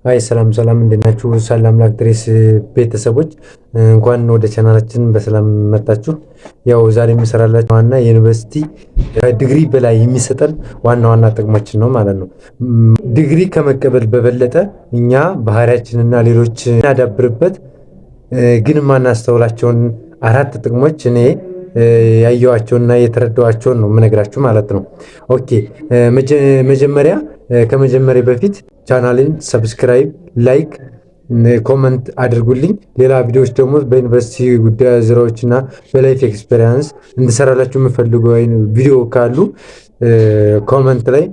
አይ ሰላም ሰላም፣ እንዴት ናችሁ? ሰላም ላክትሬስ ቤተሰቦች፣ እንኳን ወደ ቻናላችን በሰላም መጣችሁ። ያው ዛሬ የምሰራላችሁ ዋና የዩኒቨርሲቲ ዲግሪ በላይ የሚሰጠን ዋና ዋና ጥቅሞችን ነው ማለት ነው። ዲግሪ ከመቀበል በበለጠ እኛ ባህሪያችንና ሌሎች እናዳብርበት ግን የማናስተውላቸውን አራት ጥቅሞች እኔ ያየኋቸውንና የተረዳኋቸውን ነው የምነግራችሁ ማለት ነው። Okay፣ መጀመሪያ ከመጀመሪያ በፊት ቻናልን subscribe፣ like፣ comment አድርጉልኝ። ሌላ ቪዲዮዎች ደግሞ በዩኒቨርሲቲ ጉዳይ ዙሪያዎች እና በ life experience እንድሰራላችሁ የምፈልጉ ቪዲዮ ካሉ comment ላይ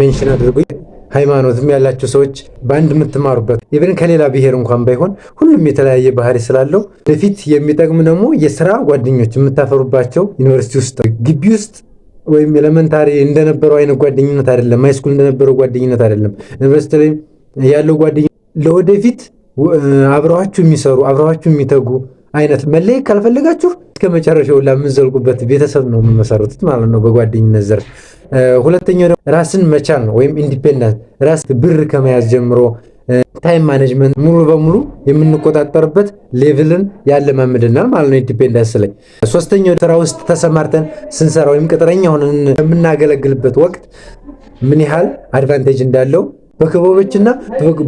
mention አድርጉኝ። ሃይማኖትም ያላቸው ሰዎች በአንድ የምትማሩበት፣ even ከሌላ ብሔር እንኳን ባይሆን ሁሉም የተለያየ ባህሪ ስላለው ወደፊት የሚጠቅም ደግሞ የስራ ጓደኞች የምታፈሩባቸው ዩኒቨርሲቲ ውስጥ፣ ግቢ ውስጥ ወይም elementary እንደነበረው አይነት ጓደኝነት አይደለም። High school እንደነበረው ጓደኝነት አይደለም። ዩኒቨርሲቲ ላይ ያለው ጓደኝነት ለወደፊት አብረዋችሁ የሚሰሩ፣ አብረዋችሁ የሚተጉ አይነት፣ መለየት ካልፈለጋችሁ እስከ መጨረሻው የምትዘልቁበት ቤተሰብ ነው የምመሰረቱት ማለት ነው በጓደኝነት ዘርፍ። ሁለተኛው ደግሞ ራስን መቻል ነው ወይም independence። ራስ ብር ከመያዝ ጀምሮ time management ሙሉ በሙሉ የምንቆጣጠርበት level ን ያለማምድናል ማለት ነው independence ላይ። ሶስተኛው ስራ ውስጥ ተሰማርተን ስንሰራ ወይም ቅጥረኛ ሆነን የምናገለግልበት ወቅት ምን ያህል advantage እንዳለው፣ በክበቦችና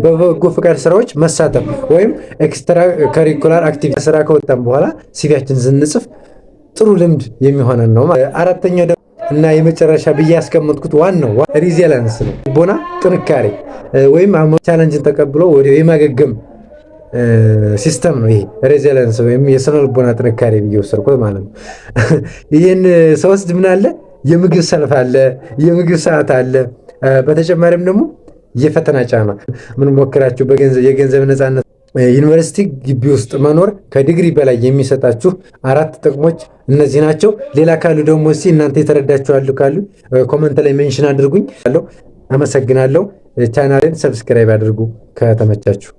በበጎ ፈቃድ ስራዎች መሳተፍ ወይም extracurricular activity ስራ ከወጣን በኋላ CV ያችን ስንጽፍ ጥሩ ልምድ የሚሆነን ነው። አራተኛው እና የመጨረሻ ብዬ ያስቀመጥኩት ዋናው resilience ነው። ልቦና ጥንካሬ ወይም ቻለንጅን ተቀብሎ ወደ የማገገም system ነው። ይሄ resilience ወይም የስነ ልቦና ጥንካሬ ብዬ ወሰድኩት ማለት ነው። ይህን ሰወስድ ምን አለ? የምግብ ሰልፍ አለ፣ የምግብ ሰዓት አለ። በተጨማሪም ደግሞ የፈተና ጫና ምን ሞክራችሁ የገንዘብ ነፃነት። ዩኒቨርሲቲ ግቢ ውስጥ መኖር ከዲግሪ በላይ የሚሰጣችሁ አራት ጥቅሞች እነዚህ ናቸው። ሌላ ካሉ ደግሞ እስኪ እናንተ የተረዳችሁ ካሉ comment ላይ mention አድርጉኝ። አመሰግናለሁ። ቻናልን subscribe አድርጉ ከተመቻችሁ።